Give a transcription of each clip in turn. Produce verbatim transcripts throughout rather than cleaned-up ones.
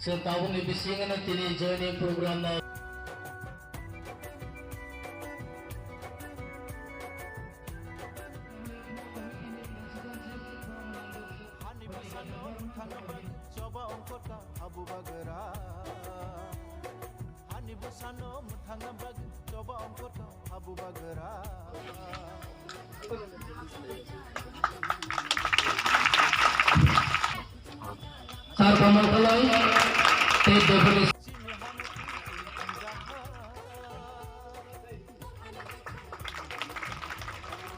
Tabukni bisingo tini joining program no. Hani bwsano mwthangna bagwi choba ongkota habu bagra. Hani bwsano mwthangna bagwi choba ongkota habu bagra. Sar Kamal Kalai, tei Deputy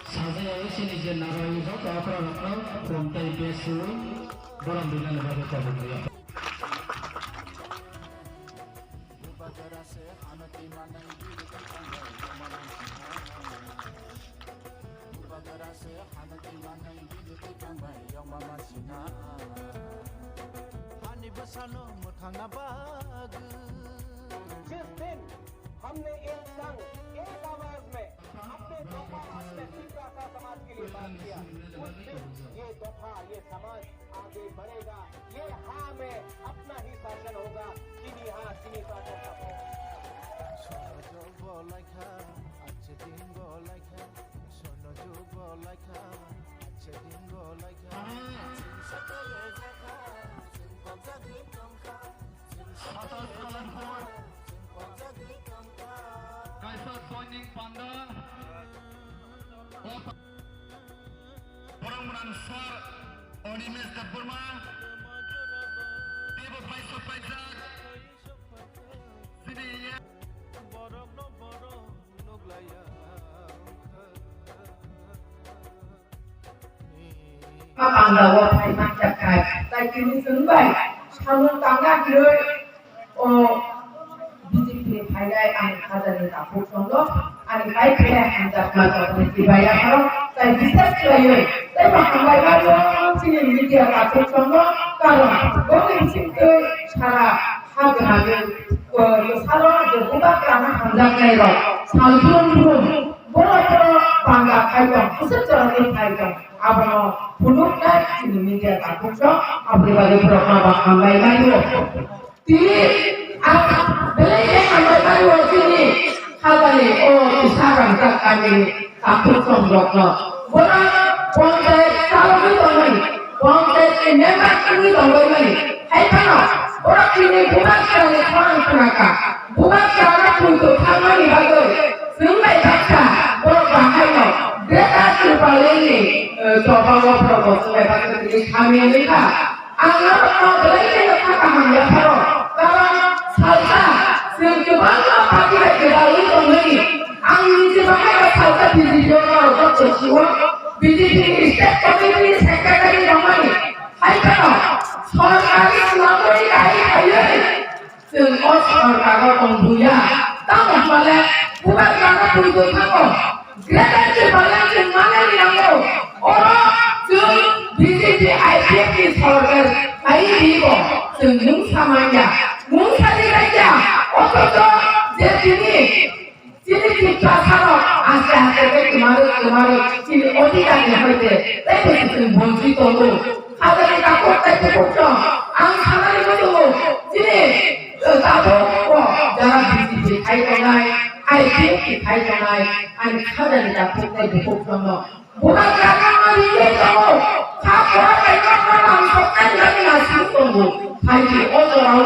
Sajai chini je narwai joto okra rokno khum tei bes sui borom rinani bagwi tabuk ya. Hani bwsano mwthangna bagwi. जिस दिन हमने एक संग, एक आवाज में अपने दोपा, अपने तिप्रासा समाज के लिए बात किया, उस दिन ये दोपा, ये समाज आगे बढ़ेगा। ये हाँ में अपना ही शासन होगा, chini हाँ, chini शासन का होगा। Sono jugo laikha, ache dingo laikha, sono jugo laikha, ache dingo laikha. Chwng sakale jakha, chwng pokjagwi tongkha, chwng sakale jakha, chwng pokjagwi tongkha. Kaisa joining panda. Borok mwnang sir Animesh Debbarma, teibo paisok paijak. Sini ya. Panda o phai manjak khai. Tai tini chwng bai samung tangna hiroi. O B J P ni phainai ani khajani takhuk chwngno ani bai khe hamjakma chwngno tibaya pharo tai bisas khlaiwi tei bo hambai mano chini media takhuk chwngno karon boni bisingtwi sara ha gwnangwi salo je bubagra no hamjaknai rok sal brum brum borok borok bangla khai tong bwswk jora tei khai tong abono phunuknai chini media takhuk chwng aboni bagwi borokno bo hambai mano. Tini ang belai khe hambai mani o chini habani o kisa rangchak kamini takhuk songrokno. Bono ponchayat chalogwi tongmani, ponchayat ni member wngwi tongbaimani. Hai phano borok chini bubagrani khorang khnakha. Bubagrano poito thangmani bagwi chwng bai baksa borok bahaino Greater Tipraland ni, eh, chobago borok bo chwng bai baksa tini samya wngkha. Ang norokno belai kheno kha kaham yapharo, karon salsa chwng kwbangma party bai kwbangwi tongmani. Ang niji bahaino salsa B J P o norok joto sio, B J P ni state committee ni secretary rwmani. Hai phano sorkari swlamwi kai khaiwi. Chwng o sorkaro tongbuya, tamo hwnmale bubagrano poito thango. Greater Tipraland chwng manani nango. Oro chwng B J P I P F ni sorkar phaiwi bo chwng mungsa manya, mungsa ni raida. Othocho je tini Chini Tiprasarok aste aste khe kwmarwi kwmarwi chini odhikar ni hoite tei bo se chwng bonchit tongo. Khajani takhuk tei bukhuk chwng ang sanani muchungo chini, eh, tabuk o jara B J P khai tongnai, I P F T khai tongnai, ani khajani takhuk tei bukhuk chwngno Bubagrano ringwi tongo, kha pora kaima pora lamsoknani bagwi nasing tongo. Phaidi o jorao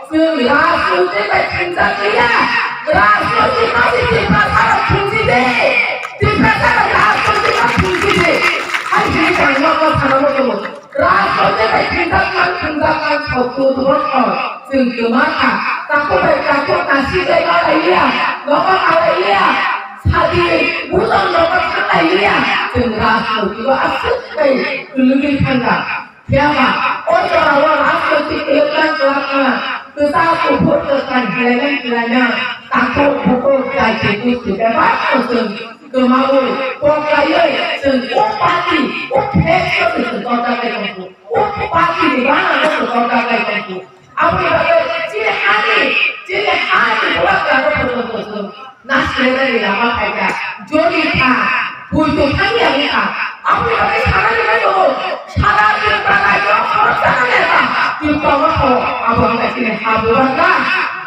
chwng rajnoitik bai thumjak liya, rajnoitik no se Tiprasarok thumjidi, Tiprasarok rajnoitik no thumjidi. Hai hwnwi chwng nokno sanano tongo. Rajnoitik bai thumjaknang, thumjaknang sottur bosor chwng kwma kha. Takhuk bai takhuk nasingwi malai liya, nogo malai liya, sadi bujon nogo thanglai liya. Chwng rajnoitik o aswk tei kwlwngwi thangkha. Phiyaba o jorao rajnoitik kwlwknang kwlakma, kwchak kuphur kwthang khlainang khlainang, takhuk bukhuk jati gusti bebak no chwng kwmaui koklaiwi chwng o party, o flag no se chwng torjaklai tongkhu. O party ni bana no se torjaklai tongkhu. Aboni bagwi chini hani, chini hani bubagrano photo photo nasilai lama phaikha. Jodi kha, buitu thangya wngkha. Aboni bagwi sanani bagwi tongo. Sara Tripura rajyo khoroksa neta Tripura motho abo wngkha chini Bangla,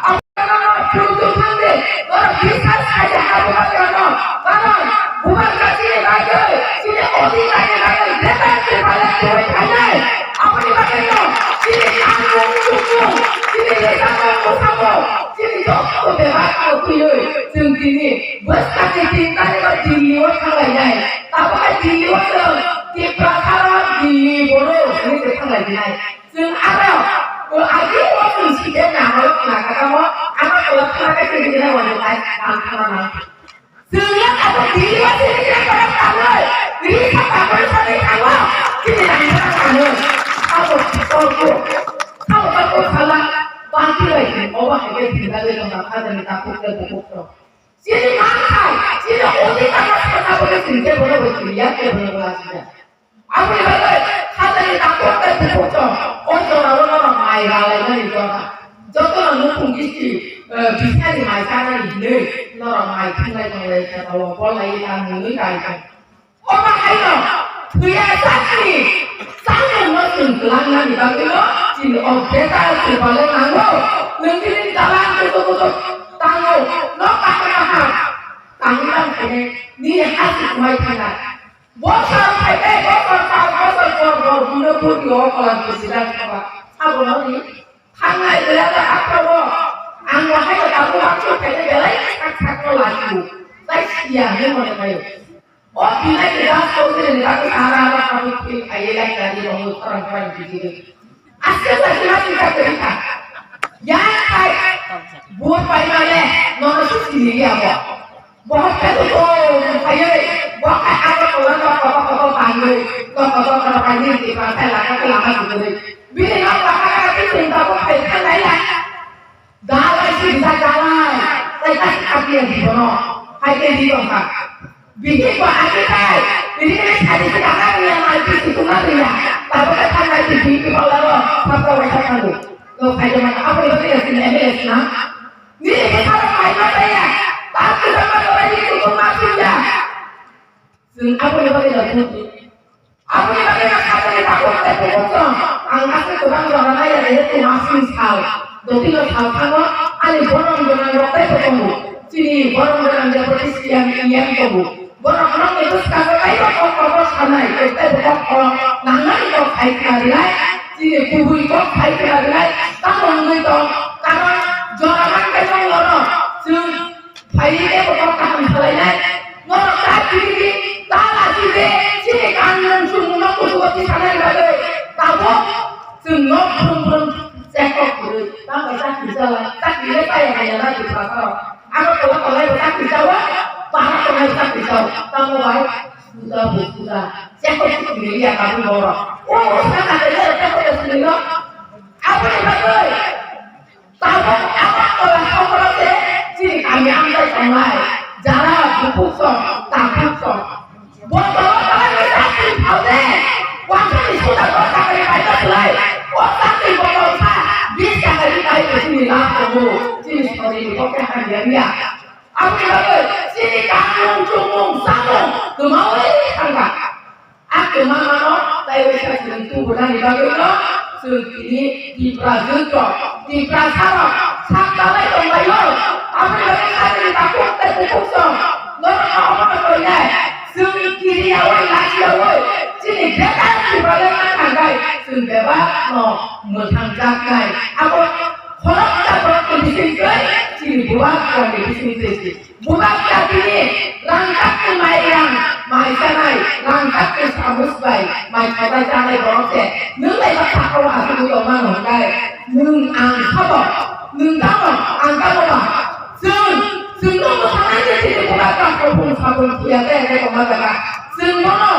Abhirano Purtu Thangde, Norok Biswas Khaide Habubagrano, Karon, Bubagra Chini Bagwi, Chini Odhikar ni Bagwi, Greater Tipraland Movement Khainai, Aboni Bagwino, Chini Kanmung Chukmung, Chini Rijamung Mwsamung, Chini Jotto Bebak no Twiwi, Chwng Tini, Bwskang ni Tin Tarikh o Delhi o Thanglainai, Tabuk hai Delhi o Chwng, Tiprasa rok Delhi Bodo, Hinwi se Thanglainai. Chwng aro, o agi o chwng side na horo khna kha tamo, ama tola khna khe sidi na wani lai, ang khna na. Chwng ya abo diri wa sidi na kha tamo, diri kha tamo sadi tamo, sidi na kha tamo. Abo, abo, abo, abo khala, panti lai, oba hai ke sidi na le tong na kha tamo ta kuk le bukuk to. Chini manthai, chini odhikar no sakna bagwi chwng kebono bai chwng ya, kebono bai chwng ya. Aboni bagwi khatani takhuk tei bukhuk chwng o jorao norok mai ralaimani jora. Jotono nukhung gisti, eh, bisari mai chanani hinwi norok mai thwnglai tonglai khe tongwi bolai ta mwnwi rai tong. Omo haino thwiya sakni chamungno chwng twlangnani bagwino chini o Greater Tipraland nango. Nwng chini dalan kuchuk kuchuk tango, nok kaham kaham tangwi tang khainai nini hasi kwmai thangnai. Bosor phaikhe bosor pas bosor por por buino buri o kolan bujidang thaba. Abono ni thangnai belai akhoro ang bo haino tabuk ang khainai belai sak sakno lajibo. Tai siya hinwi mone khaio. O pinai ni gas ko sini ni gas ara ara kamu pin aye lai kari bangun orang orang di sini. Aske aske masih tak cerita. Ya kai. Buat pai mane nono su sini ya bo. Bahut ka tu ko aye. Bahut ka aga kola ka kaba kaba pangai. Ka kaba kaba pangai di pasai laka ka lama suguri. Bini na laka ka tu cerita ko kai kan lai la. Dalai sini sa dalai. Sai kasi api ya di bono. Hai ke di tongka. Bihik ba ati kai, bihik ni sadi si dana ni yang alpi si tuma ria, tapi ke thangai si bihik ba laro, sabta wasa kalu. Lo kai de mata apa itu ya sini M L A na? Ni ke sara kai mata ya, tapi sama sama ni itu masih ya. Sing apa itu ya sini? Aboni bagwi no sakni takhuk tei bukhuk chwng ang aswk kwbang jora nai ya de tu masing sal. Dotino sal thango ani borom gwnang rok tei bo tongo. Chini borom gwnang jaboti siyang iyang tongo. Borok nokni bwskango tei bo kok kobo sanai tei bo kok kok nangnani kok khai khna rinai. Chini kubui kok khai khna rinai. Tamo wngwi tong karon jora man khe tong loro chwng phaiwi tei bo kok kaham salainai. Norok ta chini di, ta lachi de, chini kanmung chumung no kuchugo tisanani bagwi tabuk chwng nok brum brum check up kwrwi. Tamo chakri chala, chakri le chaya manya na Tiprasa rok. Aro tola tola bo chakri chawa, para tola bo chakri chawa. Tamo bai suda bo suda. Check up kwrwi ya tabuk borok. O sana ka le check up kwrwi no. Aboni bagwi Tabuk Agartala sohoro se chini kami amchai tongnai jara bukhuk song, takhuk song. Botolo tala ni chakri phal de, wansani suda dok taka ni paisa slai, o chakri botol sa bis taka ni pai chini lab tongo, chini sori ni poke hamya hamya. Aboni bagwi chini kanmung, chumung, samung kwmaui thangkha. Ang kwma mano, tei waisa chwng tubunani bagwino chwng tini Tipra jwk rok, Tiprasa rok sak talai tonglaio. Aboni bagwi sakni takhuk tei bukhuk song norokno omono koinai. Chwng kiriyaui lachiyaui chini bebak Tipraland wngkha hwnkhe chwng bebakno mwthangjaknai. Abo khoroksa borokni bisingtwi chini bubagrani bisingtwi. Bubagra tini rangchakni mairang, mai chanai, rangchakni samus bai, mai khatai chanai borok se, nwng bai ba sakao asugwi tongmano hwnkhe, nwng ang sabo, nwng tamo, ang tamo ba, chwng, chwngno mwthangnaini chini bubagra khopung sabung phiya khe khe tongma jaga. Chwng bono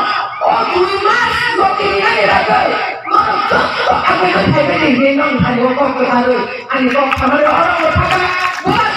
o dui mas jotini nani bagwi, bono jotto agwi phaibai ni hinwi nang thani o kok kwtharwi, ani kok samani oro mwthangna, bubagra